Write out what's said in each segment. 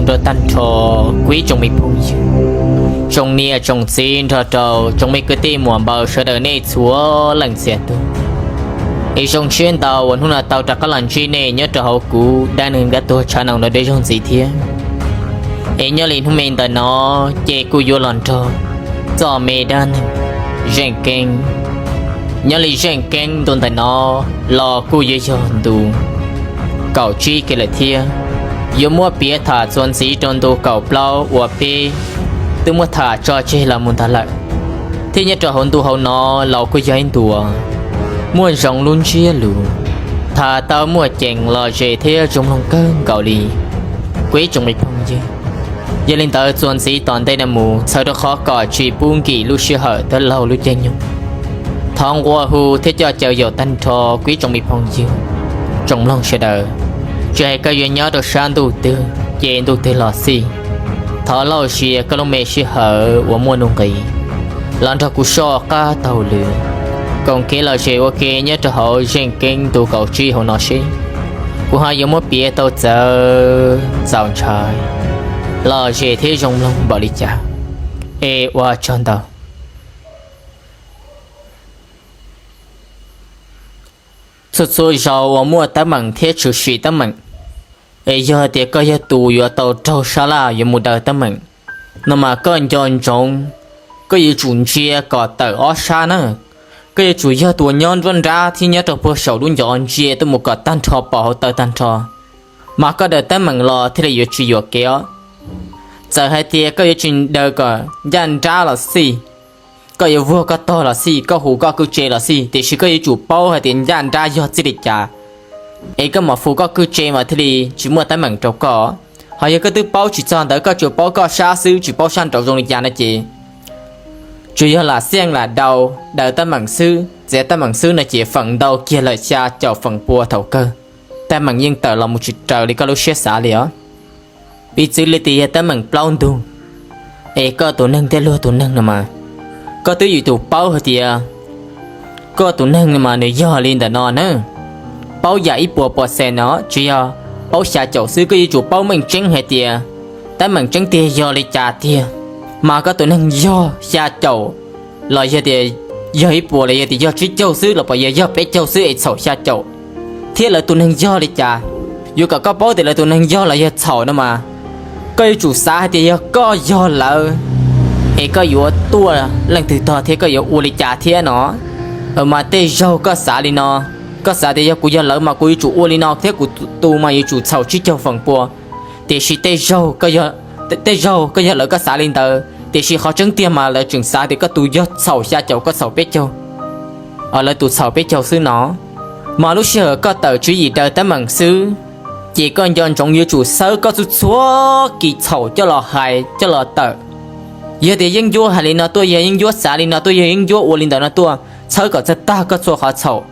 rau tag nrho kuv ib tsoom me phooj ywg, tsoom niam tsoom txiv nrog rau tsoom me kwv tij muam npawg sawv daws nej txhua leej txhia tus. Es zoo siab ntau uas hnub no tau rov qab los ntsib nej nyob rau hauv kuv dab neeg dab tuag tshav no dua deb zaug ntxiv thiab. Es nyob li hnub me ntawm no ces kuj yuav los nrog txoj me dab neeg Zeej Keeb. Nyob li Zeej Keeb ntu ntawm no los kuj yuav yog ntu kaum tsib kiag lawm thiab. Yuav muab piav tham txuas ntxiv rau ntu kaum plaub uas peb twb muab tham tso tseg los mus ntag lawm. Thiab nyob rau hauv ntu hauv no los kuj yog ib ntu muaj zoo lub ntsiab lus, tham tau muaj ceem lom zem thiab zoo mloog kawg nkaus li kuv ib tsoom me phooj ywg. Yog li ntawd txuas ntxiv tom ntej no mus txhawm rau qhov kom tsis pub nkim lub sij hawm thiab laug lub caij nyoog, thov nqua hu thiab coj caw yaum tag nrho kuv ib tsoom me phooj ywg, tsoom mloog sawv daws, tsis hais koj yuav nyob rau sab ntuj twg ces ntuj twg los xij, thov lauj sia koj lub me sij hawm uas muaj nuj nqis los nrog kuv soj qab taug lw, koom kev lom zem ua ke nyob rau hauv Zeej Keeb ntu kaum tsib hauv no seb kuv ho yuav muab piav tau txawv txaus ntshai, lom zem thiab zoo mloog npaum li cas. Es ua tsaug ntau. Txhua txhua zaus uas muaj teeb meem thiab tshwm sim teeb meem, es yog tias koj yog tus yuav tau raug sab laj yuav mus daws teeb meem no mas koj nco ntsoov, koj yuav tsum ntsia kom tawm ob sab na. Koj yuav tsum yog tus uas nyob nruab nrab thiab nyob rau puag saum lub ncov ntsia tuaj mus kom tag nrho pom hauv taw tag nrho, mas koj daws teeb meem los thiaj li yuav tsis yuam kev os. Txawm hais tias koj yuav tsis daws kom ncaj nrab los xij, koj yuav vuag koj tog los xij, koj hu koj kwj tse los xij, tiam sis koj yuav tsum paub hais tias ncaj nrab yog txij li cas, es koj mam hu koj kwj tse mas thiaj li tsis muaj teeb meem rau koj. Ho yog koj twb paub tsis txog ntawd, koj tsuas paub koj sab xwb tsis paub sab nraud zoo li cas no ces tsuas yog lam xij lam dau daws teeb meem xwb, txiav teeb meem xwb no ces feem ntau kiag lawm xya caum feem pua thaum kawg, teeb meem yeej tawm los mus tsis raws li koj lub siab xav li os. Piv txwv li tias yog teeb meem plaub ntug, es koj tus neeg thiab luag tus neeg no mas, koj twb yuav tsum paub hais tias koj tus neeg no mas nws yog li ntawm no na. Paub yam ib puas pua xees no tsis yog paub xya caum xwb, koj yuav tsum paub meej tseeb hais tias teeb meem tseeb tiag yog li cas tiag. Mas koj tus neeg yog xya caum los yog tias yog ib puas los yog tias yog tsib caug xwb los puas yog yog peb caug xwb es txhaum xya caum, thiab lawv tus neeg yog li cas. Yuav kom koj paub tias lawv tus neeg yog los yog txhaum no mas, koj yuav tsum xav hais tias yog koj yog lawv, es koj yuav tuaj leej twg tog thiab koj yuav ua li cas thiab no. Mas tej zaug koj xav li no, koj xav tias yog kuv yog lawv mas kuv yuav tsum ua li no thiab kuv tu mas yuav tsum txhaum tsib caug feem pua. Tiam sis tej zaug, tej zaug koj yog lawv koj xav li ntawd, tiam sis qhov tseeb tiag mas lawv tseem xav tias koj tus yog txhaum xya caum koj txhaum peb caug, lawv tus txhaum peb caug xwb no. Mas lub sij hawm koj tawm tswv yim daws teeb meem xwb, ces koj nco ntsoov yuav tsum xawb koj txhua txhua kis txhaum coj los hais coj los tawm. Yog tias yeeb ncuab hais li no tuaj, yog yeeb ncuab xav li no tuaj, yog yeeb ncuab ua li ntawd no tuaj, txhawb kom txog tag koj txhua qhov txhaum.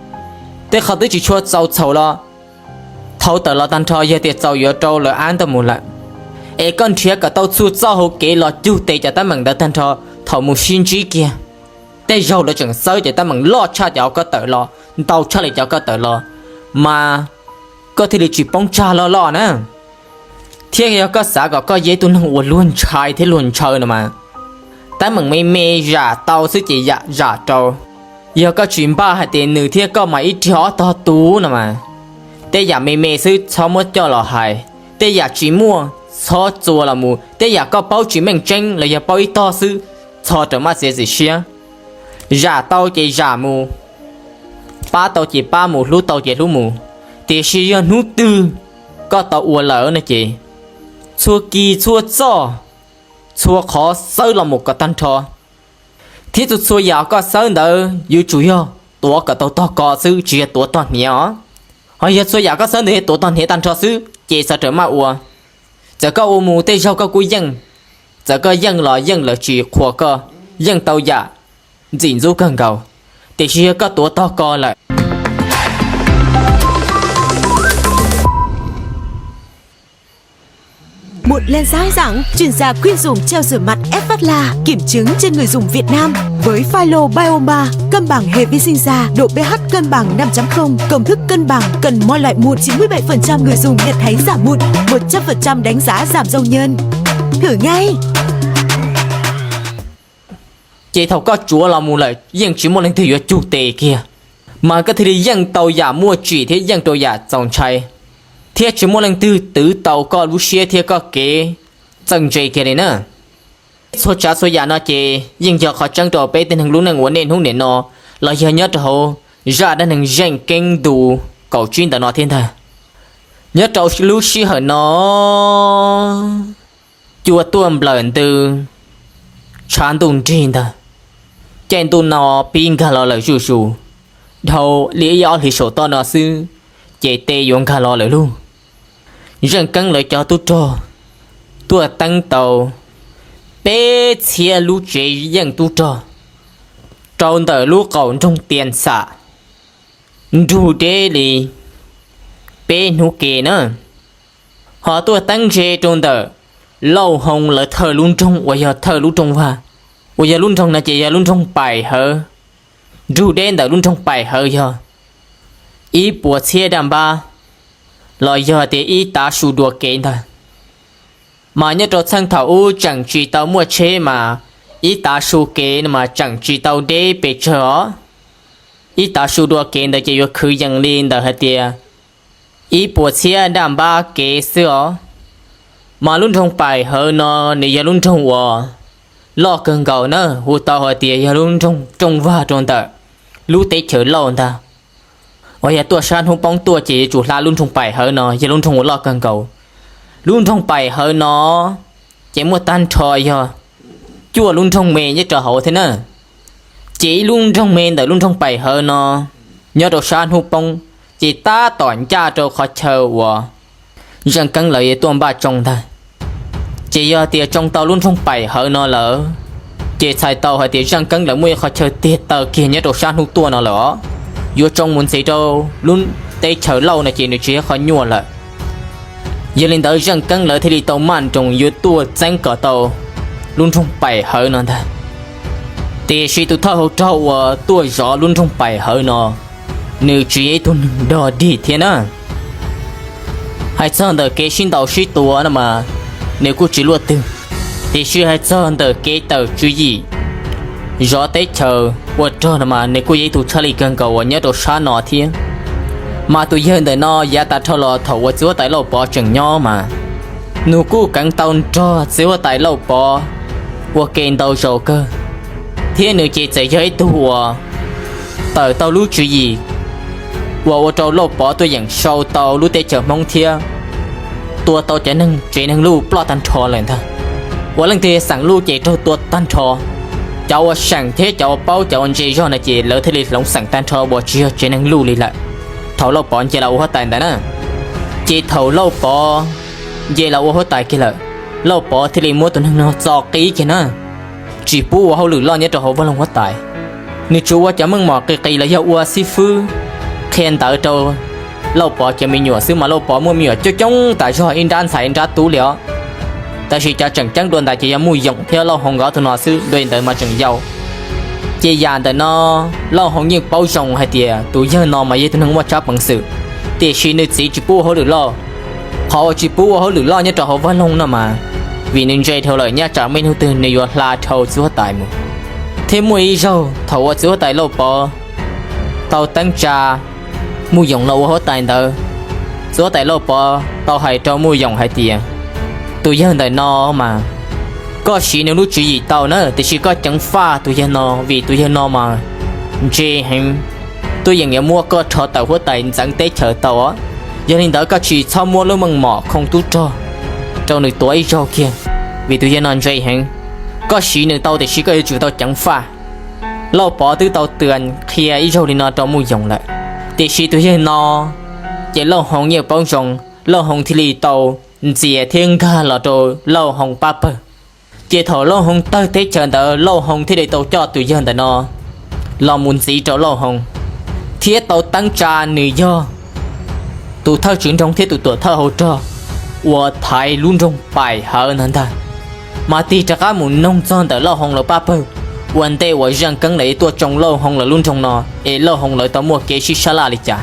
Tej qhov twb tsis tshua txaus txhaum los thauv tawm los tag nrho, yog tias txaus yuav rau lawv ab ntag mus lawm. Es koj nrhiav kom tau txhua txoj hauv kev los cug tes cov teeb meem ntawd tag nrho, thaum mus sib ntsib kiag, tej zaug lawv tseem xawb cov teeb meem loj tshaj cov koj tawm los, ntau tshaj li cov koj tawm los, mas koj thiaj li tsis poob tsag loj loj na. Thiab yog koj xav kom koj yog ib tug neeg uas luag ntshai thiab luag ntshaw no mas, teeb meem me me zam tau xwb ces yam zam rau. Yog koj tsis npaj hais tias nws thiab koj mas ib riag ob tog tu no mas, tej yam me me xwb txhob muab coj los hais, tej yam tsis muaj txhob txua los mus, tej yam koj paub tsis meej tseeb los yog paub ib tog xwb, txhob raws maj txiav txim siab. Zam tau ces zam mus, pab tau ces pab mus, hlub tau ces hlub mus. Tiam sis yog hnub twg koj tau ua lawm no ces, txhua kis txhua txoj, txhua qhov xawb los mus kom tag nrho. Thiab txhua txhua yam koj xawb ntawd yuav tsum yog tuav kom tau tog ko xwb, tsis yog tuav tog hniav os. Ho yog txhua yam koj xawb ntawd yog tuav tog hniav tag nrho xwb ces txhob raws maj ua. Txawm koj ua mus tej zaug koj kuj yeej, txawm koj yeej los yeej lawv tsis qhuas koj, yeej tau yam ntxim ntxub kawg nkaus, tiam sis yog koj tuav tog ko lawm Một len dai dẳng, chuyên gia khuyên dùng gel rửa mặt F H La, kiểm chứng trên người dùng Việt Nam. Với Philo Bioma, cân bằng hệ vi sinh ra, độ pH cân bằng năm chấm không, công thức cân bằng, cần mọi loại mụn, chín mươi bảy phần trăm người dùng nhận thấy giảm mụn, một trăm phần trăm đánh giá giảm dầu nhờn. Thử ngay! Ces thaum koj tsuav los mus lawm yeej tsis muaj leej twg yuav cug tes kiag, mas koj thiaj li yeej tau yam muaj tsim thiab yeej tau yam txaus ntshai, thiab tsis muaj leej twg twv tau koj lub siab thiab koj kev txawj ntse kiag li na. Txhua tsav txhua yam no ces yeej yog qhov tseeb rau peb tib neeg lub neej ua niaj hnub nim no, los yog nyob rau hauv zaj dab neeg zeej keeb ntu kaum tsib ntawm no thiab ntag. Nyob rau lub sij hawm no, cua tuaj nplawm ntws, tshav ntuj nrig ntag, caij ntuj no pib nkag los lawm zuj zus, dhau li ib ob hlis saum toj no xwb ces tes yuav nkag los lawm lauj. Zeej Keeb lawv cov tub rog tuaj teeb tau peb txhiab lub tsev yeej tub rog rau ntawm lub qaum nroog Tias Xam, nrug deb li peb hnub ke na, ho tuaj teeb ze rau ntawm Lauj Hoo lawv thawj lub nroog uas yog thawj lub rooj vag, uas yog lub nroog no ces yog lub nroog Paim Hawv, nrug deb ntawm lub nroog Paim Hawv yog ib puas txhiab daj npab los yog tias ib tav su dua kev ntag. Mas nyob rau txheej thaum ub tseem tsis tau muaj tsheb mas ib tav su kev no mas tseem tsis tau deb pes tsawg os. Ib tav su dua kev ntawd ces yuav khwv yees li ntawm hais tias ib puas txhiab daj npab kev xwb os. Mas lub nroog Paim Hawv no nws yog lub nroog uas loj kawg nkaus na, hu tau hais tias yog lub nroog rooj vag rau ntawm lub teb chaws Lauj ntag. Uas yog tuaj sab hnub poob tuaj ces yuav tsum hla lub nroog Paim Hawv no yog lub nroog uas loj kawg nkaus. Lub nroog Paim Hawv no ces muaj tag nrho yog cuaj lub nroog me nyob rau hauv thiab na. Ces ib lub nroog me ntawm lub nroog Paim Hawv no nyob rau sab hnub poob ces tab tom ncaj rau qhov chaw uas Zeej Keeb lawv yuav tuaj npaj tsoo ntag. Ces yog tias tsoo tau lub nroog Paim Hawv no lawm, ces txhais tau hais tias Zeej Keeb lawv muaj ib qhov chaw tiag taw kiag nyob rau sab hnub tuaj no lawm os. Yuav tsoo mus ntxiv rau lub teb chaws Lauj no ces nws tsis yog qhov nyuaj lawm. Yog li ntawd Zeej Keeb lawv thiaj li tau maj nroos yuav tuaj txeeb kom tau lub nroog Paim Hawv no ntag. Tiam sis tus thawj hauv rog uas tuaj zov lub nroog Paim Hawv no, nws tsis yog ib tug neeg dog dig thiab na. Hais txog ntawm kev sib ntaus sib tua no mas nws kuj tsis luaj twg, tiam sis hais txog ntawm kev tawm tswv yim zov teb chaws ua rog no mas nws kuj yog ib tug tshaj lij kawg nkaus uas nyob rau sab no thiab. Mas tus yawg ntawm no yav tas dhau los thaum uas txiv huab tais Lauj Pov tseem nyob mas nws kuj keev tau nrog txiv huab tais Lauj Pov ua ke ntau zaus kawg, thiab nws ces txawm yog ib tug uas tawm tau lub tswv yim uas ua rau Lauj Pov tuaj yeem sau tau lub teb chaws Hmoob thiab tua tau cov neeg tsev neeg luj ploj tag nrho lawm ntag. Ua leej twg xeem luj ces raug tua tag nrho. Cov uas xeem thiab cov uas paub cov uas ntse zog no ces lawv thiaj li hloov xeem tag nrho uas tsis yog tsev neeg luj li lawm. Thaum Lauj Pov nce los ua huab tais ntawd na, ces thaum Lauj Pov nce los ua huab tais kiag lawm, Lauj Pov thiaj li muab tus neeg no txo qib kiag na, tsis pub ua hauj lwm loj nyob rau hauv vaj loog huab tais. Nws tsuas ua cov meej mom qis qis los yog ua xib fwb qhia ntawv rau Lauj Pov cov me nyuam xwb mas Lauj Pov muaj me nyuam coob coob tas zog ib nrab ntxhais ib nrab tub li os. Tab sis cov tseem ceeb dua ntawd ces yog Muj Yoom thiab Lauj Hoo nkawd ob tug no xwb, dua li ntawd mas tseem yau. Ces yam ntawm no Lauj Hoo yeej paub zoo hais tias tus yawg no mas yog tus neeg muaj tsab peev xwm, tiam sis nws txiv tsis pub ua hauj lwm loj. Qhov uas tsis pub ua hauj lwm loj nyob rau hauv vaj loog no mas vim nws ntse dhau lawm, nyob tsam muaj ib hnub twg nws yuav hla dhau txiv huab tais mus. Thiab muaj ib zaug thaum uas txiv huab tais Lauj Pov tau teeb tsa Muj Yoom los ua huab tais ntawd, txiv huab tais Lauj Pov tau hais rau Muj Yoom hais tias, tus yawg ntawm no mas koj siv nws lub tswv yim tau na, tiam sis koj ceev faj tus yawg no vim tus yawg no mas ntse heev, twb yeej yuav muab koj rho tawm huab tais ntxeev teb chaws tau os. Yog li ntawd koj tsis txhob muab lub meej mom khoo tub rog rau nws tuav ib zaug kiag, vim tus yawg no ntse heev. Koj siv nws tau tiam sis koj yuav tsum tau ceev faj. Lauj Pov twb tau tws qhia ib zaug li no rau Muj Yoom lawm, tiam sis tus yawg no ces Lauj Hoo yeej paub zoo, Lauj Hoo thiaj li tau ntxias thiab nkag los rau Lauj Hoo pab pawg. Ces thaum Lauj Hoo tawg teb chaws ntawd Lauj Hoo thiaj li tau coj tus yawg ntawm no los mus ntxiv rau Lauj Hoo, thiab tau teeb tsa nws yog tus thawj tswv nroog thiab tus tuam thawj hauv rog uas thaiv lub nroog Pais Hawv ntag ntag. Mas tig rov qab mus noog txog ntawm Lauj Hoo lawv pab pawg, ua ntej uas Zaj Keeb lawv tuaj tsoo Lauj Hoo lawv lub nroog no, es Lauj Hoo lawv tau muaj kev sib sab laj li cas.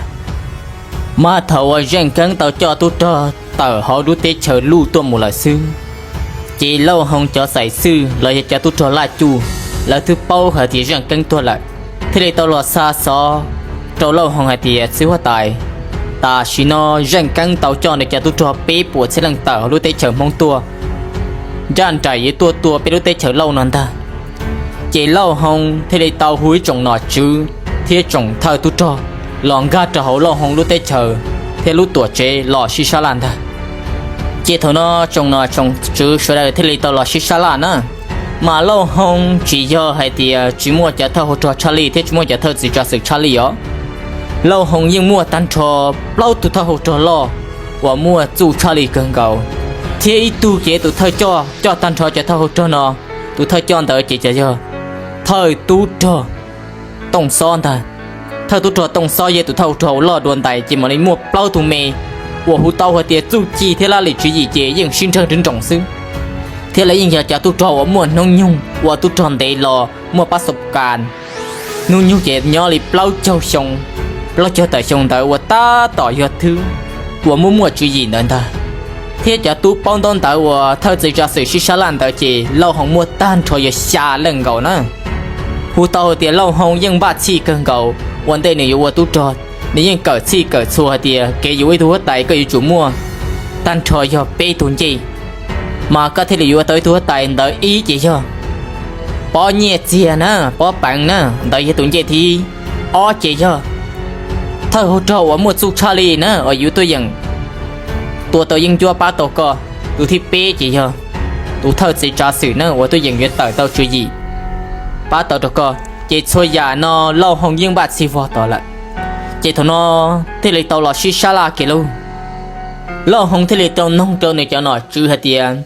Mas thaum uas Zaj Keeb tau coj tub rog tawm hauv lub teb chaws Luj tuaj mus lawm xwb, ces Lauj Hoo cov xaiv xwm los yog cov tub rog laj cuj, lawv twb paub hais tias Zaj Keeb tuag lawm, thiaj li tau los xa xov rau Lauj Hoo hais tias, txiv huab tais, tam sim no Zaj Keeb tau coj nws cov tub rog peb puas txhiab leej tawm hauv lub teb chaws Hmoob tuaj, ncaj nraim yuav tuaj tua peb lub teb chaws Lauj no ntag. Ces Lauj Hoo thiaj li tau hu ib tsoom nom tswv thiab tsoom thawj tub rog los nkag rau hauv Lauj Hoo lub teb chaws thiab lub tuam tsev los sib sab laj ntag. Ces thaum no tsoom nom tsoom tswv sawv daws thiaj li tau los sib sab laj na. Mas Lauj Hoo tsis yog hais tias tsis muaj cov thawj hauv rog tshaj lij thiab tsis muaj cov thawj txiv tsav xwm tshaj lij os. Lauj Hoo yeej muaj tag nrho plaub tug thawj hauv rog loj uas muaj txuj tshaj lij kawg nkaus, thiab ib tug ces tus thawj coj coj tag nrho cov thawj hauv rog no. Tus thawj coj ntawd ces yog thawj tub rog Tooj Xob ntag. Thawj tub rog Tooj Xob yog tus thawj hauv rog uas loj dua ntais, ces mam li muaj plaub tug me uas hu tau hais tias txuj ci thiab laj lim tswv yim ces yeej sib nrawg nroos xwb. Thiab lawv yeej yog cov tub rog uas muaj hnub nyoog ua tub rog ntev los muaj pab xo kas, hnub nyoog ces nyob li plaub caug xyoo, plaub caug tawm xyoo ntawd uas tab tom yog thwb uas muaj muaj tswv yim ntawd ntag. Thiab cov tub paub ntaub ntawv uas thawj txiv tsav xwm sib sab laj ntawd ces Lauj Hoo muaj tag nrho yog xya leej nkaus na. Hu tau hais tias Lauj Hoo yeej npaj txhij kawg nkaus ua ntej nws yuav ua tub rog. Nws yeej kawm txhij kawm txhua hais tias kev yuav ua ib tug huab tais koj yuav tsum muaj tag nrho yog peb tug ncej, mas koj thiaj li yuav tau ib tug huab tais. Ntawd ib ces yog pob nyiaj txiag na, pob peev na, ntawd yog tus ncej thib ib. Ob ces yog thawj hauv rog uas muaj txuj tshaj lij na uas yuav tuaj yeem tua tau yeeb ncuab pab tau koj. Tus thib peb ces yog tus thawj txiv tsav xwm na uas tuaj yeem yuav tawm tau tswv yim pab tau rau koj. Ces txhua yam no Lauj Hoo yeej npaj txhij vog tos lawm. Ces thaum no thiaj li tau los sib sab laj kiag lauj. Lauj Hoo thiaj li tau noog rau nws cov nom tswv hais tias,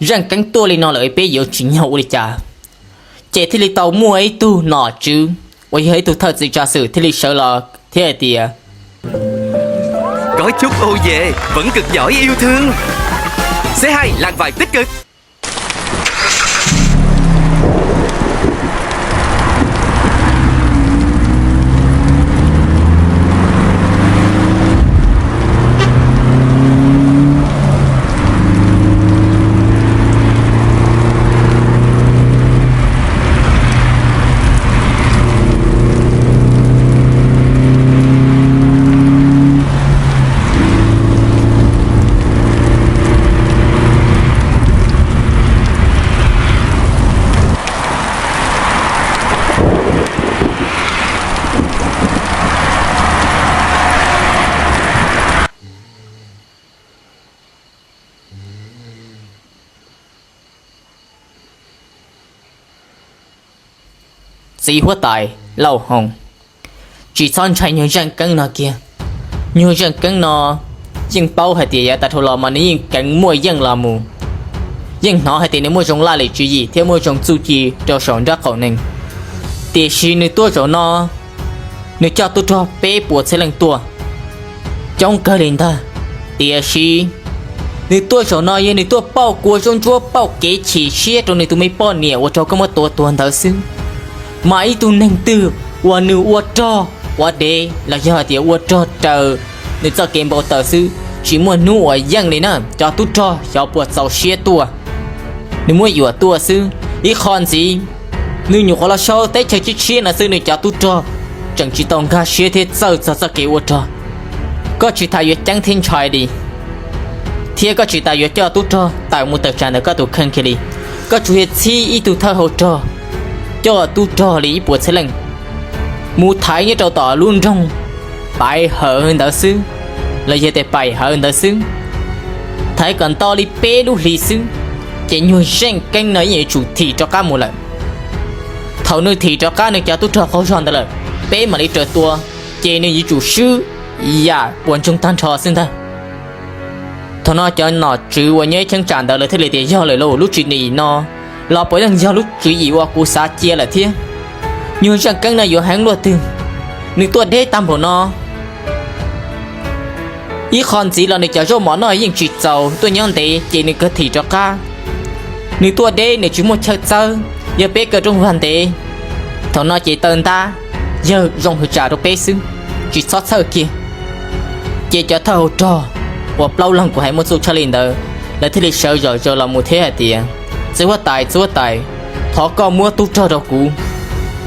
Zaj Keeb tuaj li no lawm peb yuav tsim nyog ua li cas? Ces thiaj li tau muaj ib tug nom tswv uas yog ib tug thawj txiv tsav xwm thiaj li sawv los thiab hais tias, Có chút ô về, vẫn cực giỏi yêu thương. Sẽ hay, làng vải tích cực. Txiv huab tais Lauj Hoo, tsis txhob ntshai nyuag Zaj Keeb no kiag. Nyuag Zaj Keeb no yeej paub hais tias yav tas dhau los mas nws yeej keev muaj yeej los mus, yeej hnov hais tias nws muaj zoo laj lim tswv yim thiab muaj zoo txuj ci rau saum nraub qaum neeg. Tiam sis nws tuaj zaum no, nws coj tub rog peb puas txhiab leej tuaj, coob kawg li ntag. Tiam sis nws tuaj zaum no yog nws tuaj pauj kua zaub ntsuab pauj kev chim siab rau nws tus me poj niam uas raug koj muab tua tuag ntawd xwb. Mas ib tug neeg twg uas nws ua rog quav dev los yog hais tias ua rog raws nws txoj kev npau taws xwb, tsis muaj hnub uas yeej li na. Cov tub rog xyov puas txaus siab tuaj, nws muab yuam tuaj xwb. Ib qho ntxiv, nws nyuam qhuav los sau teb chaws tshiab tshiab no xwb nws cov tub rog tseem tsis tau nkag siab thiab txawj txog txoj kev ua rog. Koj tsis tas yuav ceeb thiab ntshai li, thiab koj tsis tas yuav coj tub rog tawm mus tawm tsam ntawm koj tus kheej kiag li. Koj tsuas yog txhib ib tug thawj hauv rog, coj tub rog li ib puas txhiab leej mus thaiv nyob rau tom lub nroog Paiv Hawv ntawd xwb, los yog tias Paim Hawv ntawd xwb. Thaiv kom nto li peb lub hlis xwb, ces nyuag Zeej Keeb no yeej yuav tsum thim rov qab mus lawm. Thaum nws thim rov qab nws cov tub rog qaug zog ntawd lawm, peb mam li raws tua, ces nws yuav tsum swb yam puas ntsoog tag nrho xwb ntag. Thaum no cov nom tswv uas nyob ib cheeb tsam ntawd lawv thiaj li tias, yog lawm lauj, lub tswv yim no los puav leej yog lub tswv yim uas kuv xav cia lawm thiab. Nyuag Zeej Keeb no yuav heev luaj twg, nws tuaj deb tag npaum no, Ib qho ntxiv los nws cov zaub mov noj yeej tsis txaus, tuaj nyob ntev ces nws kawg thim rov qab. Nws tuaj deb nws tsis muaj chaw txawb, yog peb kaw rooj vag ntev, thaum no ces taw ntab yawg zoo hwv tsam rau peb xwb, tsis txhob txhawj kiag. Ces cov thawj hauv rog uas plaub leeg kuv hais muaj txuj tshaj li ntawd, lawv thiaj li sawv zom zaws los mus thiab hais tias, Txiv huab tais, txiv huab tais, thov koj muab tub rog rau kuv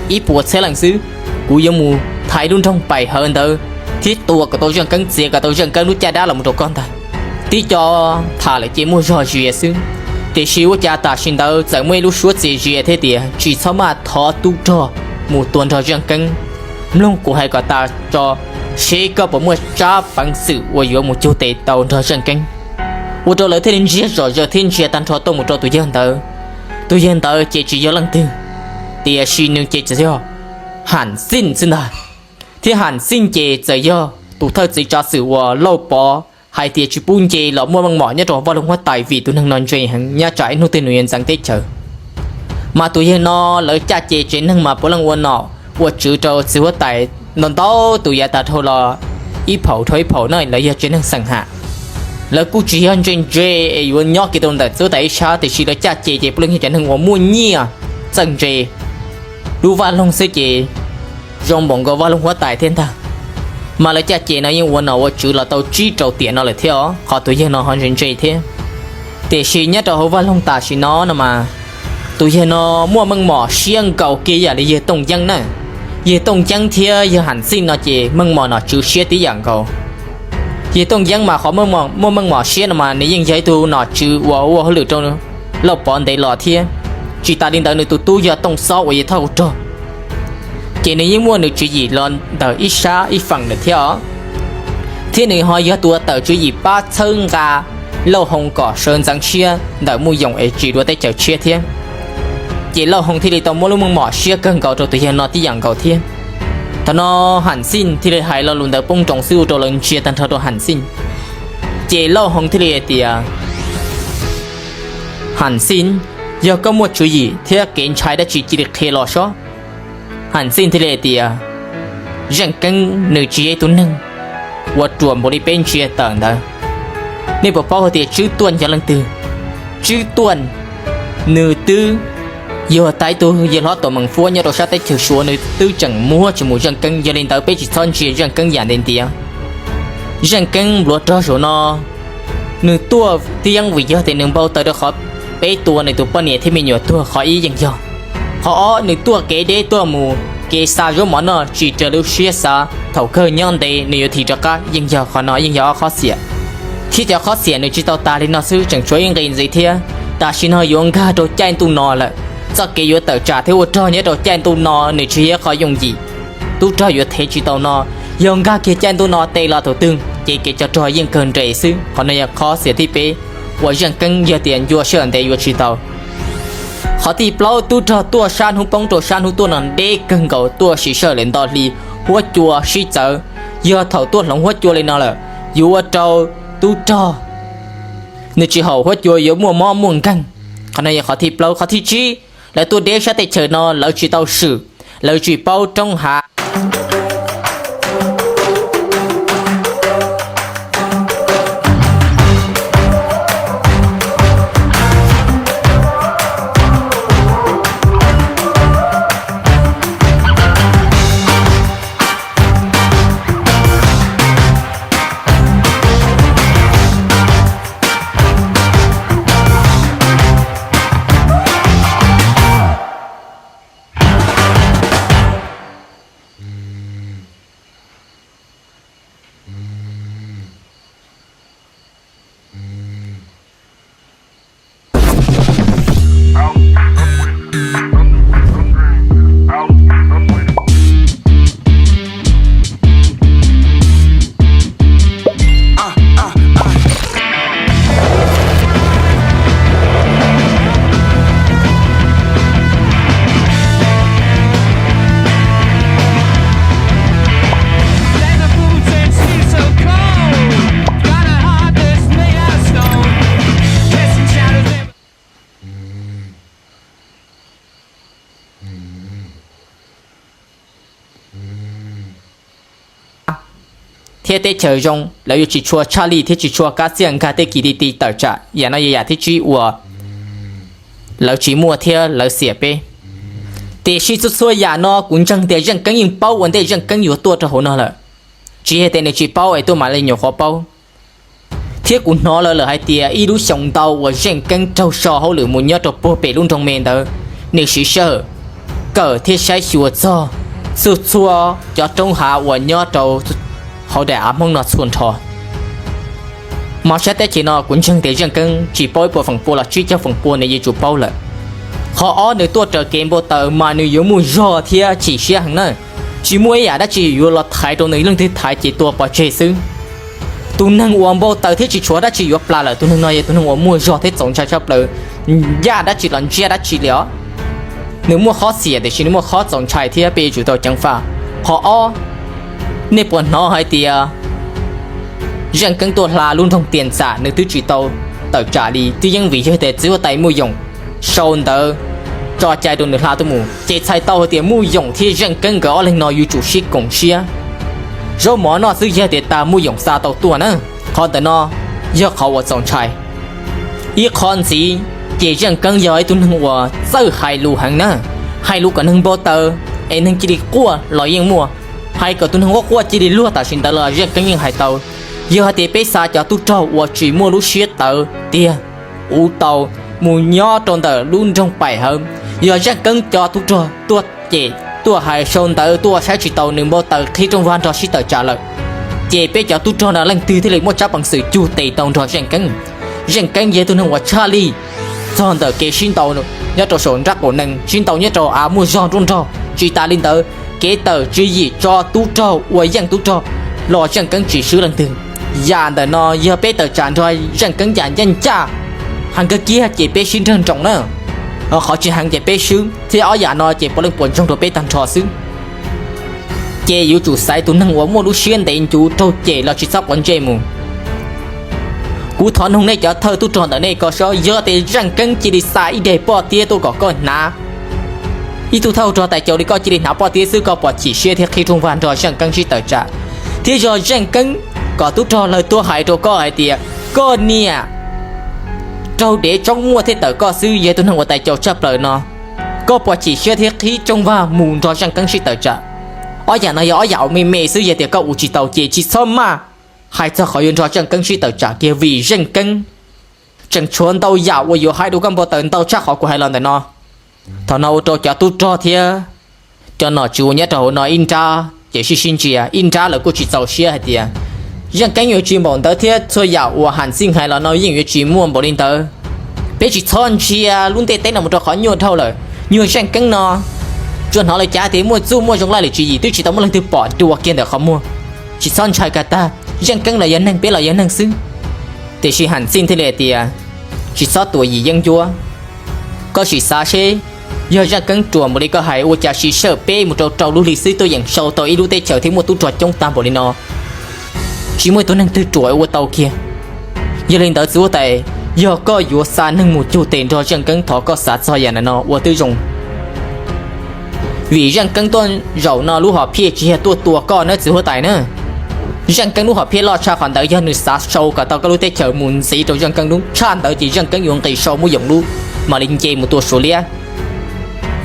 ib puas txhiab leej xwb, kuv yuav mus thaiv lub nroog Pais Hawv ntawd thiab tua kom tau Zeej Keeb, txiav kom tau Zeej Keeb lub caj dab los mus rau koj ntag. Tib co tham lawm ces muaj zog zias xwb, tiam sis ua cas tam sim ntawd txawm muaj ib lub suab txias zias thiab tias, Tsis txhob maj, thov tub rog mus tua nrog Zeej Keeb, mloog kuv hais kom tas tso, seb koj puas muaj tsab peev xwm uas yuav mus cug tes tau nrog Zeej Keeb. Ua rau lawv thiaj li ntsiag zom zaws thiab ntsia tag nrho tuaj mus rau tus yawg ntawd. Tus yawg ntawd ces tsis yog leej twg, tiam sis nws ces txawm yog Ham Xij xwb ntag. Thiab Ham Xij ces txawm yog tus thawj txiv tsav xwm uas Lauj Pov hais tias tsis pub nce los muaj meej mom nyob rau Vaj Loog Huab Tais vim tus neeg no ntse heev, nyob tsam ib hnub twg nws yuav ntxeev teb chaws. Mas tus yawg no lawv caj ces tsev neeg mas puav leej ua nom ua tswv rau txiv huab tais ntau ntau tus yav tas dhau los ib phaum dhau ib phaum na, lawv yog tsev neeg xeem ham. Lawv kuj tsis yog ntse ntse es yuav nyob kiag rau ntawm txiv huab tais ib sab, tiam sis lawv caj ces ces puav leej yog cov neeg uas muaj nyiaj txawj ntse. Lub vaj loog xwb ces zoo npaum nkaus Vaj Loog Huab Tais thiab ntag. Mas lawv caj ces no yeej ua nom ua tswv los tau tsib rau tiam no lawm thiab os, qhov tus yawg no ho ntse ntse thiab. Tiam sis nyob rau hauv Vaj Loog tam sim no no mas, tus yawg no muaj meej mom siab nkaus kiag yam li yawg Tooj Yeeb na. Yawg Tooj Yeeb thiab yawg Ham Xij no ces meej mom nom tswv siab tib yam nkaus. Yawg Tooj Yeeb mas qhov muaj meej mom siab no mas nws yeej yog ib tug nom tswv uas ua hauj lwm rau Lauj Pov ntev los thiab. Tsis tas li ntawd nws tus tub yog Tooj Xob uas yog thawj hauv rog, ces nws yeej muaj nws tswv yim los ntawm ib sab ib feem lawm thiab os. Thiab nws ho yog tus uas tawm tswv yim pab txhawb nqa Lauj Hoo kom sawv ntxeev siab ntawm Muj Yoom es tsis dua teb chaws tshiab thiab. Ces Lauj Hoo thiaj li tau muab lub meej mom siab kawg nkaus rau tus yawg no tib yam nkaus thiab. Thaum no Ham Xij thiaj li hais lo lus ntawd poob nroos xwb ua rau lawv ntsia tag nrho rau Ham Xij. Ces Lauj Hoo thiaj li hais tias, Ham Xij, yog koj muaj tswv yim thiab kev ntshai dab tsi cia li qhia los sob. Ham Xij thiaj li hais tias, Zeej Keeb nws tsis yog ib tug neeg uas ruam npaum li peb ntsia tawm ntawd. Nej puas paub hais tias Tswb Tuaj yog leej twg? Tswb Tuaj nws twb yog tau ib tug yawg hlob tuam mees fuab nyob rau sab teb chaws Suav, nws twb tseem muab tsis mus Zeej Keeb, yog li ntawd peb tsis txhob ntsia Zeej Keeb yam ntiav ntiav. Zeej Keeb npluav rog zaum no nws tuaj tib yeeb vim yog tias nws npau taws rau qhov peb tua nws tus poj niam thiab me nyuam tuag qhov ib yeej yog. Qhov ob, nws tuaj kev deb tuaj mus kev xa zaub mov noj tsis raws lub siab xav, thaum kawg nyob ntev nws yuav thim rov qab yeej yog, qhov no yeej yog ob qhov xiam. Thiab cov qhov xiam nws tsis tau tas li no xwb, tseem tshuav ib nqe ntxiv thiab. Tam sim no yuav nkag rau caij ntuj no lawm, txoj kev yuav tawm tsam thiab ua rog nyob rau caij ntuj no nws tsis yog qhov yooj yim. Tub rog yuav thev tsis tau no, yog nkag kiag caij ntuj no tes los thaum twg ces kev tsov rog yeej kawg nres xwb. Qhov no yog qhov xiam thib peb uas Zeej Keeb yog tias ncua sij hawm ntev yuav tsis tau. Qhov thib plaub, tub rog tuaj sab hnub poob rau sab hnub tuaj no deb kawg nkaus, tuaj siv sij hawm li nto hli, huab cua sib txawv. Yog thaum tuaj hloov huab cua li no lawm, yuav ua rau tub rog nws tsis haum huab cua yuav muaj mob muaj nkeeg. Qhov no yog qhov thib plaub. Qhov thib tsib, lawv tuaj deb sab teb chaws no lawv tsis tau swm, lawv tsis paub roob hav. thiab teb chaws zoo, lawv yuav tsis tshua tshaj lij thiab tsis tshua kab txiaj nkag tej kis ti ti tawm tsam. Yam no yog yam thib tsib uas lawv tsis muaj thiab lawv xiam peb. Tiam sis txhua txhua yam no kuv ntseeg tias Zeej Keeb yeej paub ua ntej Zeej Keeb yuav tuaj rau hauv no lawm, tsis yog tias nws tsis paub es tuaj mam li nyuam qhuav paub. Thiab kuv hnov lawv lawm hais tias ib lub xyoo ntau uas Zeej Keeb raug so hauj lwm mus nyob rau puag pem lub nroog me ntawd, nws siv sij hawm kawm thiab saib xyuas txog txhua txhua cov roob hav uas nyob rau hauv daim av Hmoob no txhua nrho. Mas sab teb chaws no kuv ntseeg tias Zeej Keeb tsis paub ib puas feem pua los tsib caug feem pua nws yuav tsum paub lawm. Qhov ob, nws tuaj raws kev npau taws mas nws yuav muaj zog thiab chim siab heev na. Tsis muaj ib yam dab tsi yuav los thaiv rau nws, leej twg thaiv ces tua pov tseg xwb. Tus neeg uas npau taws thiab tsis tshuav dab tsi yuav plam lawm, tus neeg no yog tus neeg uas muaj zog thiab txaus ntshai tshaj plaws, ncaj dab tsi los ntsiab dab tsi li os. Nws muaj qhov xiam tiam sis nws muaj qhov txaus ntshai thiab peb yuav tsum tau ceev faj. Qhov ob, nej puas hnov hais tias Zeej Keeb tuaj hla lub nroog Tias Ntxam nws twb tsis tau tawm tsam li, twb yeej vim yog tias txiv huab tais Muj Yoom sau ntawv tso cai rau nws hla tuaj mus, ces txhais tau hais tias Muj Yoom thiab Zeej Keeb nkawd ob leeg no yuav tsum sib koom siab. Zaub mov noj xwb yog tias tas Muj Yoom xa tau tuaj na. Qhov ntawm no yog qhov uas txaus ntshai. Ib qho ntxiv, ces Zeej Keeb yog ib tug neeg uas txawj hais lus heev na, hais lus kom neeg npau taws es neeg cia li quaj los yeej muaj, hais kom tus neeg quaj quaj cia li luag tam sim ntawd los Zeej Keeb yeej hais tau. Yog hais tias peb xa cov tub rog uas tsis muaj lub siab tawv tiag ua tau mus nyob rau ntawm lub nroog Paim Hawv, yog Zeej Keeb cov tub rog tuaj ces tuaj hais sau ntawv tuaj saib tsis taus nws npau taws qhib rooj vag nrog sib tawm tsam lawm, ces peb cov tub rog no leej twg thiaj li muaj tsab peev xwm cug tes tau nrog Zeej Keeb? Zeej Keeb yog tug neeg uas tshaj lij txog ntawm kev sib ntaus nyob rau saum nrab qaum nees, sib ntaus nyob rau av muaj zog nruab nrog. Tsis tas li ntawd, kev tawm tswv yim tso tub rog ua yeej tub rog los Zeej Keeb tsis swb leej twg. Yam ntawm no yog peb tawm tsam nrog Zeej Keeb yam ncaj ncaj heev kawg kiag ces peb sib nrawg nroos na, qhov tsis heev ces peb swb, thiab ob yam no ces puav leej puas ntsoog rau peb tag nrho xwb. Ces yuav tsum xaiv tus neeg uas muaj lub siab ntev ncuv raug cem los tsis txhob quav ntsej mus. Kuv thov noog nej cov thawj tub rog ntawm nej ko saib, yog tias Zeej Keeb cia li xa ib daim poj tiab tuaj kom koj hnav, ib tug thawj rog tais caus li koj cia li hnav poj tiab xwb, koj puas chim siab thiab qhib rooj vag nrog Zeej Keeb sib tawm tsam? Thiab yog Zeej Keeb kom tub rog lawv tuaj hais rau koj hais tias koj niam raug dev tsoob muaj thiaj tawm koj xwb, yog tus neeg uas tais caus tshaj plaws no, koj puas chim siab thiab qhib rooj vag mus nrog Zeej Keeb sib tawm tsam? Ob yam no yog ob yam uas me me xwb, yog tias koj ua tsis tau ces tsis txhob maj hais txog qhov yuav nrog Zeej Keeb sib tawm tsam kiag, vim Zeej Keeb tseem tshuav ntau yam uas yuav hais rau koj npau taws ntau tshaj qhov kuv hais los ntawm no. Thaum no ua rau cov tub rog thiab cov nom tswv uas nyob rau hauv no ib nrab ces sib sib ntsia, ib nrab lawv kuj tsis txaus siab hais tias Zeej Keeb yuav tsis npaum ntawd thiab txhua yam uas Ham Xij hais los no yeej yuav tsis muaj npaum li ntawd. Peb tsis txhob ntsia lub ntiaj teb no mus rau qhov nyuaj dhau lawm. Nyuag Zeej Keeb no tsuas hnov lawv cav tias muaj txuj muaj zoo laj lwm tswv yim twb tsis tau muaj leej twg pom dua kiag ntawm qhov muag. Tsis txhob ntshai kiag tag, Zeej Keeb los yog neeg, peb los yog neeg xwb. Tiam sis Ham Xij thiaj li hais tias tsis txhob tuam yim yeeb ncuab. Koj sim xav seb, yog Zeej Keeb ruam npaum li koj hais ua cas siv sij hawm peb mus rau rau lub hli xwb tuaj yeem sau tau ib lub teb chaws thiab muaj tub rog coob tag npaum li no, tsis muaj ib tug neeg twg ruam ua tau kiag. Yog li ntawd txiv huab tais, yog koj yuav xa neeg mus cug tes nrog Zeej Keeb thov koj xav txog yam ntawm no ua twb zoo. Vim Zeej Keeb tuaj zaum no lub hom phiaj tsis yog tuaj tua koj nawb txiv huab tais na. Zeej Keeb lub hom phiaj loj tshaj qhov ntawd yog nws xav sau kom tau koj lub teb chaws mus ntxiv rau Zeej Keeb lub, tshaj ntawd ces Zeej Keeb yuav nqis sau Muj Yoom lub mam li nce mus tua Suav liab.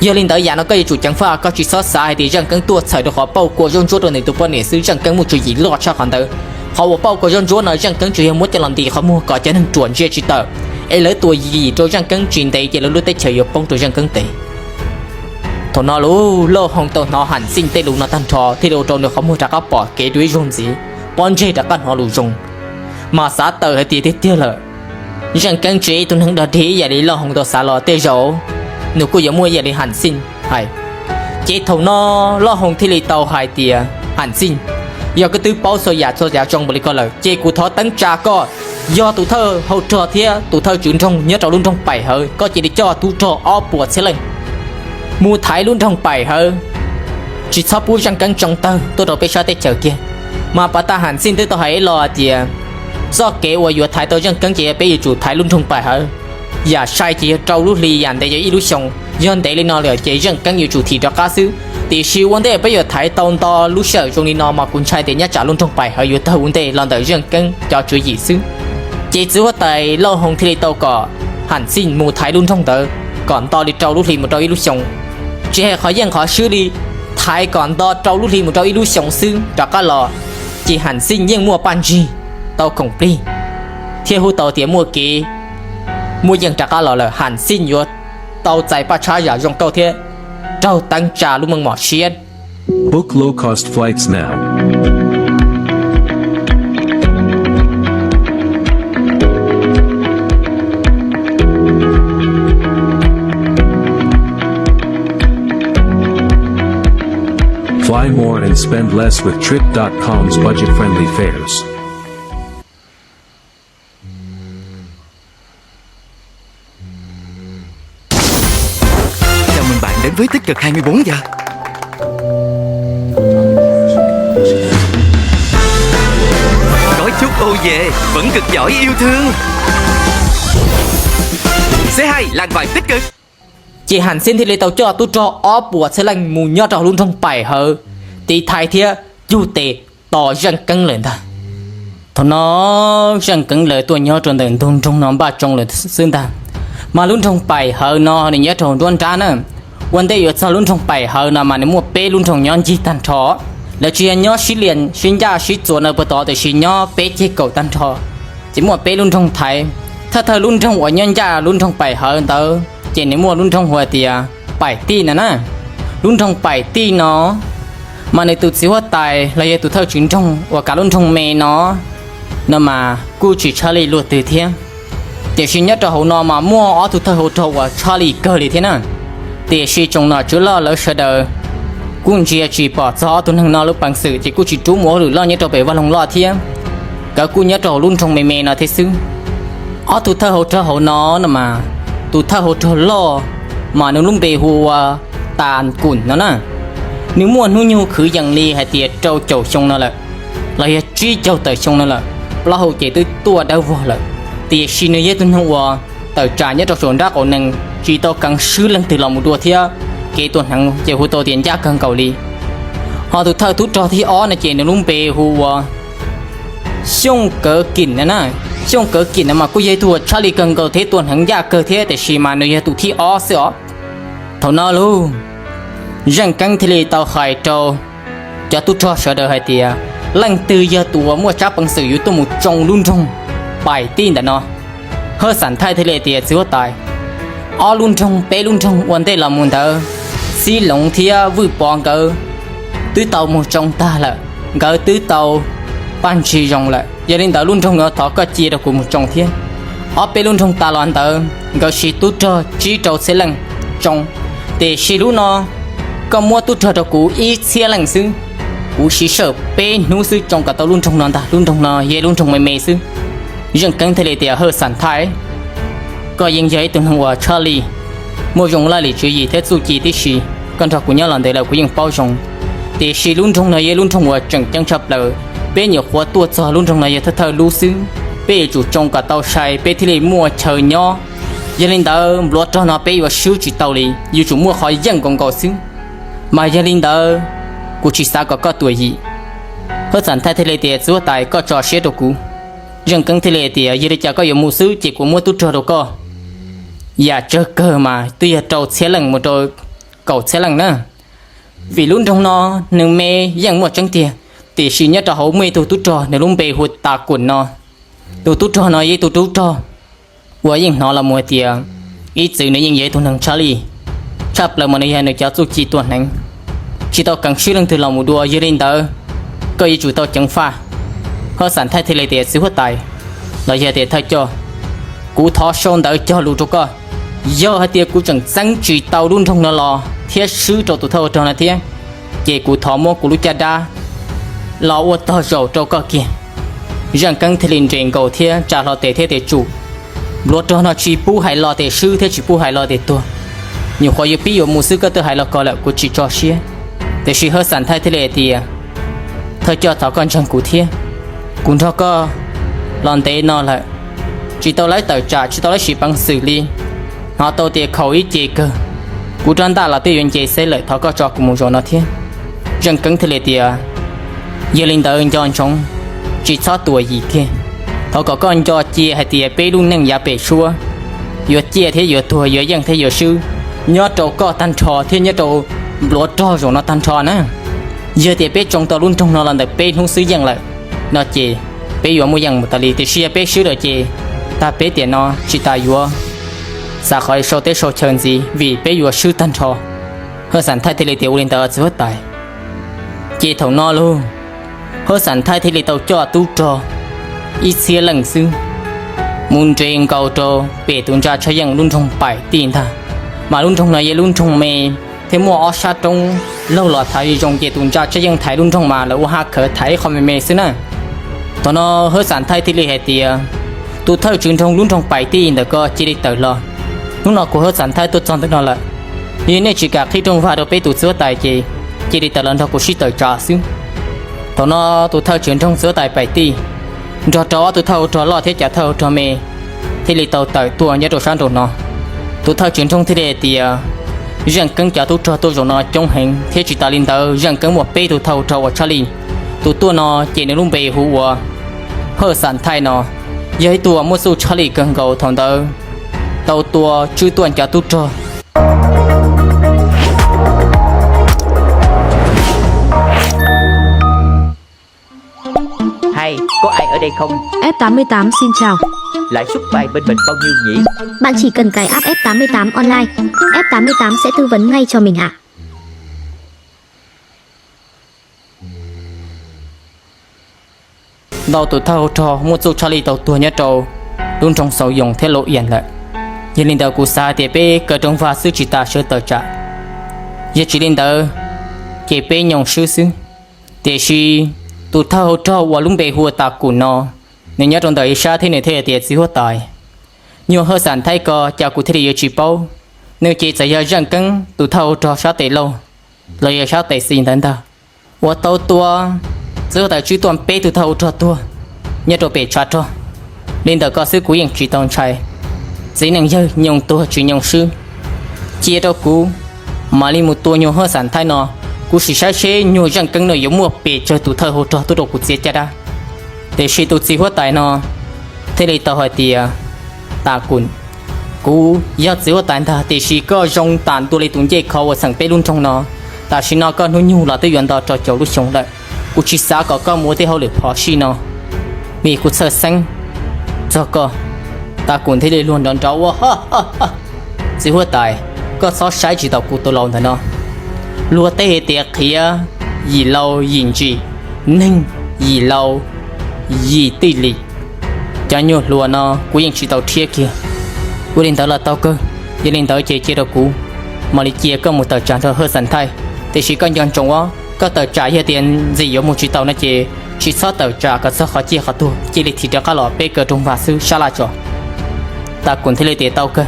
Yog li ntawd yam no koj yuav tsum ceev faj, koj tsis txhob xav hais tias Zeej Keeb tuaj txhawm rau qhov pauj kua zaub ntsuab rau nws tus poj niam xwb, Zeej Keeb muaj tswv yim loj tshaj qhov ntawd. Qhov uas pauj kua zaub ntsuab no Zeej Keeb tsuas yog muab coj los ntis qhov muag kom cov neeg ruam ntsia tsis tawm, es lawv tuam yim rau Zeej Keeb tsis ntev ces lawv lub teb chaws yuav poob rau Zeej Keeb tes. Thaum no lub Lauj Hoo tau hnov Ham Xij tej lus no tag nrho thiaj li ua rau nws qhov muag rov qab pom kev dua ib zaug ntxiv, pob ntseg rov qab hnov lus zoo, mas xav tawm hais tias tiag tiag lawm, Zeej Keeb tsis yog ib tug neeg dog dig ib yam li Lauj Hoo tau xav los tej zaum nws kuj yuav muaj ib yam li Ham Xij hais. Ces thaum no Lauj Hoo thiaj li tau hais tias, Ham Xij, yog koj twb paub txhua yam txhua tsav zoo npaum li ko lawm ces kuv thov teeb tsa koj, yog tus thawj hau rog thiab tus thawj tswv nroog nyob rau lub nroog Paim Hawv, koj cia li coj tub rog ob puas txhiab leej mus thaiv lub nroog Paim Hawv, tsis txhob pub Zeej Keeb tsoo tawg tuaj rau peb sab teb chaws kiag. Mas pas tas Ham Xij twb tau hais ib los hais tias txoj kev uas yuav thaiv tau Zeej Keeb ces yog peb yuav tsum thaiv lub nroog Paim Hawv. Yam sai ces yog rau lub hli, yam ntev yog ib lub xyoos. Yog ntev li no lawm ces Zeej Keeb yuav tsum thim rov qab xwb. Tiam sis ua ntej peb yuav thaiv tau nto lub sij hawm zoo li no mas kuv ntshai tias nyob tsam lub nroog Paim Hawv yuav tawg ua ntej los ntawm Zeej Keeb cov tswv yim xwb. Ces txiv huab tais Lauj Hoo thiaj li tau kom Ham Xij mus thaiv lub nroog ntawd kom nto li rau lub hli mus rau ib lub xyoos. Tsis hais qhov yeej qhov swb li, thaiv kom nto rau lub hli mus rau ib lub xyoos xwb rov qab los, ces Ham Xij yeej muaj paj ntsig tau khoom plig, thiab hu tau tias muaj kev muaj yeej rov qab los lawm. Ham Xij yuav tau txais paj tshab zam zoo nkauj thiab raug teeb tsa lub meej mom siab. Book low cost flights now. Fly more and spend less with trip dot com's budget friendly fares. Chào mừng bạn đến với Tích Cực hai mươi bốn giờ. Có chút ô về, vẫn cực giỏi yêu thương. Xe hay làng vải Tích Cực. Ces Ham Xij thiaj li tau coj tub rog ob puas txhiab leej mus nyob rau lub nroog Paim Hawv, tiv thaiv thiab cug tes tos Zeej Keeb lawm ntag. Thaum no Zeej Keeb lawv tuaj nyob rau ntawm ntug nroog no npaj tsoo lawm xwb ntag. Mas lub nroog Paim Hawv no nws nyob rau nruab nrab na. Ua ntej yuav txog lub nroog Paim Hawv no mas nws muaj peb lub nroog nyob ncig tag nrho. Lawv tsis yog nyob sib lias sib ncaj sib txuas no puag tod, tiam sis nyob peb ceg kaum tag nrho. Ces muaj peb lub nroog thaiv. Thawj thawj lub nroog uas nyob ncaj lub nroog Paim Hawv ntawd ces nws muaj lub nroog hu tias Paim Tij no na. Lub nroog Paim Tij no mas nws tus txiv huab tais los yog tus thawj tswv nroog uas kav lub nroog me no, no mas kuj tsis tshaj li luag twg thiab. Tiam sis nyob rau hauv no mas muaj ob tug thawj hauv rog uas tshaj li kawg li thiab na. Tiam sis tsoom nom tswv loj lawv sawv daws kuj ntsia tsis pom txog ob tug neeg no lub peev xwm, ces kuj tsis rub mus ua hauj lwm loj nyob rau pem vaj loog loj thiab. Nkawd kuj nyob rau hauv lub nroog me me no thiab xwb. Ob tug thawj hauv rog hauv no no mas, tus thawj hauv rog loj mas nws lub npe hu ua Tas Kum no na. Nws muaj hnub nyoog kwv yees li hais tias rau caum xyoo no lawm, los yog tsib caug tawm xyoo no lawm, plaub hau ces twb tuaj dawb vog lawm. Tiam sis nws yog tus neeg uas tawm tsam nyob rau saum nrab qaum nees, tsis tau kheev swb leej twg los mus dua thiab. Kev tua hneev ces hu tau tias ncaj kawg nkaus li. Ho tus thawj tub rog thib ob no ces nws lub npe hu ua Xyooj Kawv Kim no na. Xyooj Kawv Kim no mas kuj yog ib tug uas tshaj li kawg nkaus thiab tua hneev ncaj kawg thiab, tiam sis mas nws yog tus thib ob xwb os. Thaum no lauj, Zeej Keeb thiaj li tau hais rau cov tub rog sawv daws hais tias, leej twg yog tus uas muaj tsab peev xwm yuav tuaj mus tsoo lub nroog Paim Tij ntawm no? Hawj Xam Thaij thiaj li tias, txiv huab tais, ob lub nroog peb lub nroog ua ntej los mus ntawd, Xib Loov thiab Vwj Pov nkawd twb tau mus tsoo tag lawm, nkawd twb tau paj ntsig zoo lawm. Yog li ntawd lub nroog no thov koj cia rau kuv mus tsoo thiab. Ob peb lub nroog tas los ntawd nkawd siv tub rog tsib rau txhiab leej tsoo, tiam sis lub no koj muab tub rog rau kuv ib txhiab leej xwb, kuv siv sawm peb hnub xwb tsoo kom tau lub nroog no ntag, lub nroog no yog lub nroog me me xwb. Zeej Keeb thiaj li tias, Hawj Xam Thaij, koj yeej yog ib tug neeg uas tshaj li muaj zoo laj lim tswv yim thiab txuj ci tib si, koj nrog kuv nyob los ntev lawm kuv yeej paub zoo. Tiam sis lub nroog no yog lub nroog uas tseem ceeb tshaj plaws, peb nyuam qhuav tuaj txog lub nroog no yog thawj thawj lub xwb, peb yuav tsum tsoo kom tau sai peb thiaj li muaj chaw nyob. Yog li ntawd npluav rog no peb yuav swb tsis tau li, yuav tsum muaj qhov yeej nkaus nkaus xwb. Mas yog li ntawd, kuv tsis xav kom koj tuam yim. Hawj Xam Thaij thiaj li tias, txiv huab tais, koj tso siab rau kuv. Zeej Keeb thiaj li tias, yog li cas koj yuav mus xwb ces kuv muab tub rog rau koj. Yam tsawg kawg mas twb yog rau txhiab leej mus rau kaum txhiab leej na. Vim lub nroog no nws me yeej muaj tseeb tiag, tiam sis nyob rau hauv muaj ib tug tub rog nws lub npe hu Tas Kuam no. Tus tub rog no yog ib tug tub rog uas yeej hnov los mus hais tias ib txwm nws yeej yog ib tug neeg tshaj li, tshaj plaws mas nws yog nws cov txuj ci tua hneev, tsis tau kheev swb leej twg los mus dua. Yog li ntawd, koj yuav tsum tau ceev faj. Hawj Xam Thaij thiaj li tias, txiv huab tais, los yog tias thawj coj, kuv thov sau ntawv cog lus rau koj. Yog hais tias kuv tseem txeeb tsis tau lub nroog no los thiab swb rau tus thawj ua rog no thiab, ces kuv thov muab kuv lub caj dab los ua tog zaum rau koj kiag. Zeej Keeb thiaj li nres nkaus thiab tsa hlo tes thiab tias, tsum, npluav rog no tsis pub hais lo tias swb thiab tsis pub hais lo tias tuag. Nyuam qhuav yuav pib yuav mus xwb koj twb hais los ko lawm, kuv tsis tso siab. Tiam sis Hawj Xam Thaij thiaj li hais tias, thawj coj, thov koj ntseeg kuv thiab, kuv nrog koj los ntev no lawm, tsis tau lawv tawm tsam, tsis tau lawv sim peev xwm li. Hnov tau tias khaum ib ce kawg, kuv rab ntaj los twb yuav nce xeb lawm, thov koj tso kuv mus zaum no thiab. Zeej Keeb thiaj li tias, yog li ntawd nco ntsoov, tsis txhob tuam yim kiag. Thov kom koj nco cia hais tias peb lub neej yav pem suab yuav ciaj thiab yuav tuag, yuav yeej thiab yuav swb, nyob rau koj tag nrho thiab nyob rau npluav rog zaum no tag nrho na. Yog tias peb tsoo tau lub nroog no los ntawm peb hnub xwb yeej lawm no ces peb yuav muaj yeej mus tas li, tiam sis yog peb swb lawm ces tag peb tiam no tsis tas yuav xav qhov sau teb sau chaw ntxiv vim peb yuav swb tag nrho. Hawj Xam Thaij thiaj li tias ua li ntawd txiv huab tais. Ces thaum no lauj, Hawj Xam Thaij thiaj li tau coj tub rog ib txhiab leej xwb mus nres nkaus rau pem tus ntsa tshaj yeej lub nroog Paim Tij ntag. Mas lub nroog no yog lub nroog me thiab muaj ob sab roob laug los thaiv zoo, ces tus ntsa tshaj yeej thaiv lub nroog mas lawv ua haj khawv thaiv ib qho me me xwb na. Thaum no Hawj Xam Thaij thiaj li hais tias tus thawj tswv nroog lub nroog Paim Tij ntawm ko cia li tawm los. Hnub no kuv Hawj Xam Thaij tuaj txog ntawm no lawm, yog nej tsis kam qhib rooj vag rau peb tus txiv huab tais ces cia li tawm los nrog kuv sib tawm tsam xwb. Thaum no tus thawj tswv nroog txiv huab tais Paim Tij nrog rau ob tug thawj hau rog loj thiab cov thawj hau rog me thiaj li tau tawm tuaj nyob rau sab nraum no. Tus thawj tswv nroog thiaj li hais tias Zeej Keeb cov tub rog tuaj zaum no coob heev thiab tsis tas li ntawd Zeej Keeb muaj peb tug thawj hau rog uas tshaj lij. Tus tuaj no ces nws lub npe hu ua Hawj Xam Thaij no, yog ib tug uas muaj txuj tshaj lij kawg nkaus thaum ntawd tau tua Tswb Tuaj cov tub rog. Hay, có ai ở đây không? F tám mươi tám xin chào. Lãi suất vay bên mình bao nhiêu nhỉ? Bạn chỉ cần cài app F tám mươi tám online. F tám mươi tám sẽ tư vấn ngay cho mình ạ. Ntau tus thawj hau rog muaj txuj tshaj lij tau tuag nyob rau lub nroog Xauv Yoos thiab Lauj Ias lawm. Yog li ntawd kuv xav hais tias peb kaw rooj vag xwb tsis tas sawv tawm tsam. Yog tsis li ntawd ces peb nyoo swb xwb. Tiam sis tus thawj hau rog uas lub npe hu ua Tas Kum no, nws nyob rau ntawm ib sab thiab nws thiaj tias txiv huab tais, nyuag Hawj Xam Thaij ko cas kuv thiaj li yuav tsis paub. Nws ces txawm yog Zeej Keeb tus thawj hau rog sab tes laug los yog sab tes xis ntawd ntag uas tau tua txiv huab tais Tswb Tuaj peb tug thawj hau rog tuag nyob rau pem tshav rog. Li ntawm ko xwb kuv yeej tsis tau ntshai. Txiv neej yawg nyoo tuag tsis nyoo swb, cia rau kuv mam li mus tua nyuag Hawj Xam Thaij no, kuv sim saib seb nyuag Zeej Keeb no yuav muaj pes tsawg tus thawj hau rog tuaj rau kuv txiav caj dab. Tiam sis tus txiv huab tais no thiaj li tau hais tias Tas Kum, kuv yog txiv huab tais ntag tiam sis koj zoo tas ntua li tus ncej khov uas txheem peb lub nroog no. Tam sim no koj hnub nyoog los twb yuav nto rau caum lub xyoo lawm, kuv tsis xav kom koj mus ua tej hauj lwm phom sij no vim kuv txhawj xeeb txog koj. Tas Kum thiaj li luag nrov nrov ua, txiv huab tais, koj txhob saib tsis taus kuv tus laus ntawm no. Luag tej hais tias qhiav yim laus yim ntsim, neeg yim laus yim tij lim. Cov nyuag hluas no kuv yeej tsis tau rhiab kiag. Ua li ntawd los tau kawg, yog li ntawd ces cia rau kuv mam li cia koj mus tawm tsam nrog Hawj Xam Thaij. Tiam sis koj nco ntsoov os, koj tawm tsam yog tias ntxim yuav mus tsis tau no ces tsis txhob tawm tsam kom txog qhov ciaj qhov tuag, cia li thim rov qab los peb kaw rooj vag xwb sab laj tso. Tas Kum thiaj li tias tau kawg.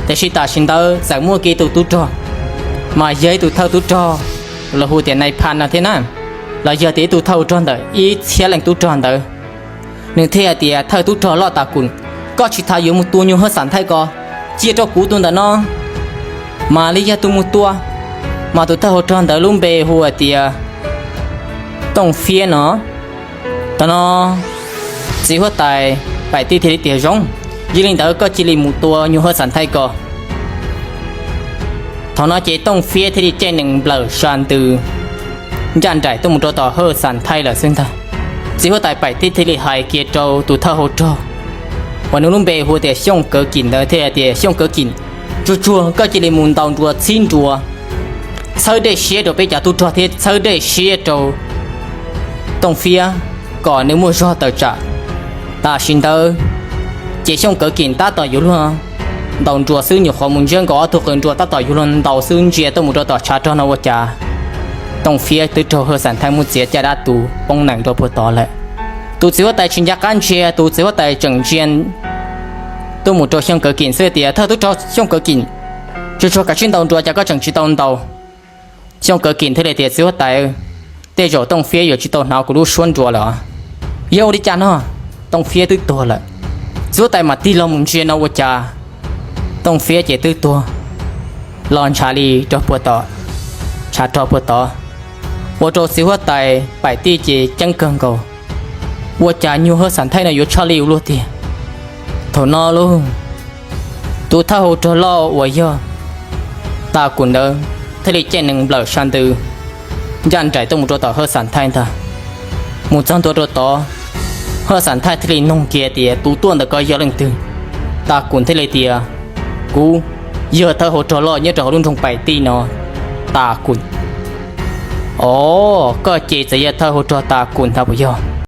Tiam sis tam sim ntawd txawm muaj kiag tus tub rog, mas yog ib tug thawj tub rog los hu tias Nais Phas no thiab na, los yog tias ib tug thawj rog ntawm ib txhiab leej tub rog ntawd. Nws thiaj hais tias thawj tub rog loj Tas Kum, koj tsis tas yuav mus tua nyuag Hawj Xam Thaij ko, cia rau kuv tus ntawm no mam li yog tus mus tua. Mas tus thawj hau rog ntawd lub npe hu hais tias Tooj Fiab no. Thaum no txiv huab tais Paim Tij thiaj li tias zoo, yog li ntawd koj cia li mus tua nyuag Hawj Xam Thaij ko. Thaum no ces Tooj Fiab thiaj li caij nees nplawm sa ntws ncaj nraim tuaj mus rau tom Hawj Xam Thaij lawm xwb ntag. Txiv huab tais Paim Tij thiaj li hais kiag rau tus thawj hau rog uas nws lub npe hu tias Xyooj Kawv Kim ntawd thiaj tias Xyooj Kawv Kim, tsuag tsuag koj cia li mus ntaus nruas txhib nruas, txhawb dej siab rau peb cov tub rog thiab txhawb dej siab rau Tooj Fiab kom nws muaj zog tawm tsam. Tam sim ntawd ces Xyooj Kawv Kim tab tom yuav luag ntaus nruas xwb, nyuam qhuav mus ntsiab nkaus ob tug qws nruas tab tom yuav luag ntaus xwb, ntsia tuaj mus rau tom tshav rog no ua cas Tooj Fiab twb raug Hawj Xam Thaij muab txiav caj dab tu poob nees rau puag tod lawm. Tus txiv huab tais tsis nco qab ntsia, tus txiv huab tais tseem ntsia tuaj mus rau Xyooj Kawv Kim xwb tias thawj tub rog Xyooj Kawv Kim, tsuag tsuag kav tsij ntaus nruas cas koj tseem tsis tau ntaus. Xyooj Kawv Kim thiaj li tias txiv huab tais, tej zaum Tooj Fiab yuav tsis tau hnov kuv lub suab nruas lawm. Yog ua li cas no? Tooj Fiab twb tuag lawm. Txiv huab tais mam tig los mus ntsia no ua cas Tooj Fiab ces twb tuag los ntshav li rog puag tod, ntshav rog puag tod, ua rau txiv huab tais Pais Tij ces ceeb kawg nkaus. Ua cas nyuag Hawj Xam Thaij no yuav tshaj li ua luaj tiag. Thaum no lauj, tus thawj hauv rog loj uas yog Tas Kum ntawd thiaj li caij nees nplawm sab ntws ncaj nraim tuaj mus rau tom Hawj Xam Thaij ntag. Mus txog ntua rau tod, Hawj Xam Thaij thiaj li noog kiag tias, tus tuaj ntawm ko yog leej twg? Tas Kum thiaj li tias, kuv yog thawj hauv rog loj nyob rau hauv lub nroog Pais Tij no, Tas Kum. Os, koj ces txawm yog thawj hauv rog Tas Kum ntag puas yog?